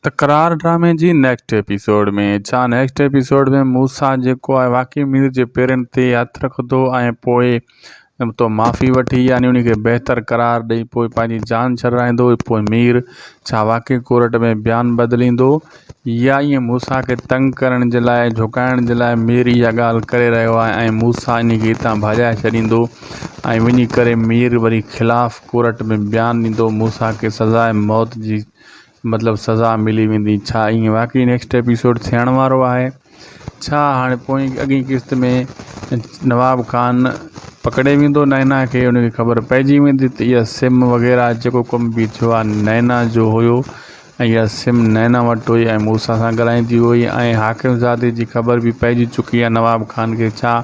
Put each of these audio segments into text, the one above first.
تڪرار ڊرامي جي نيڪسٽ ايپيسوڊ ۾ ڇا نيڪسٽ ايپيسوڊ ۾ موسيٰ جيڪو آهي واقعي مير جي پيرن تي هٿ رکندو ۽ پوء تو معافي وٺي يعني ان کي بهتر قرار ڏئي پوء پنهنجي جان ڇڏرائيندو پوء مير ڇا واقعي ڪورٽ ۾ بيان بدليندو يا ائين موسيٰ کي تنگ ڪرڻ جي لاء جهڪائڻ جي لاء مير اها ڳالهه ڪري رهيو آهي ۽ موسيٰ ان کي هتان ڀڄائي ڇڏيندو ۽ وڃي ڪري مير وري خلاف ڪورٽ ۾ بيان ڏيندو موسيٰ کي سزاء موت جي مطلب سزا ملي ويندي ڇا ائين واقعي نيڪسٽ ايپيسوڊ ٿيڻ وارو آهي ڇا هاڻي پوئين اڳين قسط ۾ نواب خان پڪڙي ويندو نينا کي ان کي خبر پئجي ويندي ته اها سم وغيره جيڪو ڪم به ٿيو آهي نينا جو هيو ۽ اها سم نينا وٽ هئي ۽ موسيٰ سان ڳالهائيندي هئي ۽ حاڪم زادي جي خبر به پئجي چڪي آهي نواب خان کي ڇا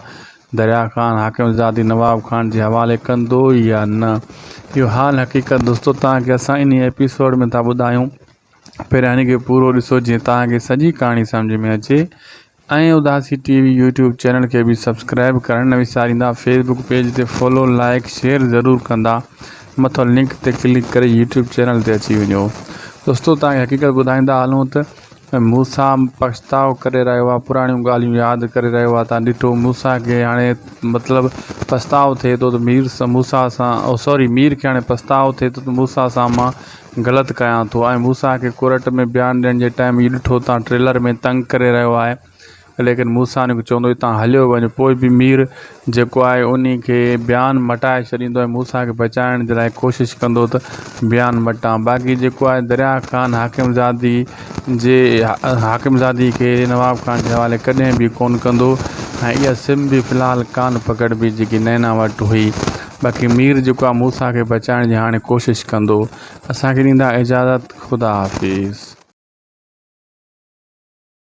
دريا خان حاڪم زادي نواب خان جي حوالي ڪندو يا نه اهو حال حقيقت دوستو توهان کي اسان انهي ايپيسوڊ ۾ ٿا ٻڌايون پهريان هن کي پورو ڏسو جيئن توهان کي سڄي ڪهاڻي سمجھ ۾ اچي ۽ Udasi T V YouTube channel کي به سبسڪرائب ڪرڻ نه وساريندا فيسبوڪ پيج تي فالو لائڪ شيئر ضرور ڪندا مٿو لنڪ تي ڪلڪ ڪري يوٽيوب چينل تي اچي وڃو دوستو توهان کي حقيقت ٻڌائيندا هلون ته موسيٰ پڇتاء ڪري رهيو آهي، پراڻيون ڳالهيون ياد ڪري رهيو آهي تان ڏٺو موسيٰ کي هاڻي مطلب پڇتاء ٿئي ٿو ته مير موسيٰ سان او سوري مير کي هاڻي پڇتاء ٿئي ٿو ته موسيٰ سان مان غلط ڪيان ٿو ۽ موسيٰ کي ڪورٽ ۾ بيان ڏيڻ جي ٽائيم هي ڏٺو تان ٽريلر ۾ تنگ ڪري رهيو آهي. ليڪن موسيٰ ان کي چوندو هتان هليو وڃ پوء به مير جيڪو آهي انهي کي بيان مٽائي ڇڏيندو ۽ موسيٰ کي بچائڻ جي لاء ڪوشش ڪندو ته بيان مٽان باقي جيڪو آهي دريا خان حاڪم زادي جي حاڪم زادي کي نواب خان جي حوالي ڪڏهن به ڪونه ڪندو ۽ اها سم به في الحال ڪانه پڪڙبي جيڪي نينا وٽ هئي باقي مير جيڪو آهي موسيٰ کي بچائڻ جي هاڻي ڪوشش ڪندو اسان کي ڏيندا اجازت خدا حافظ.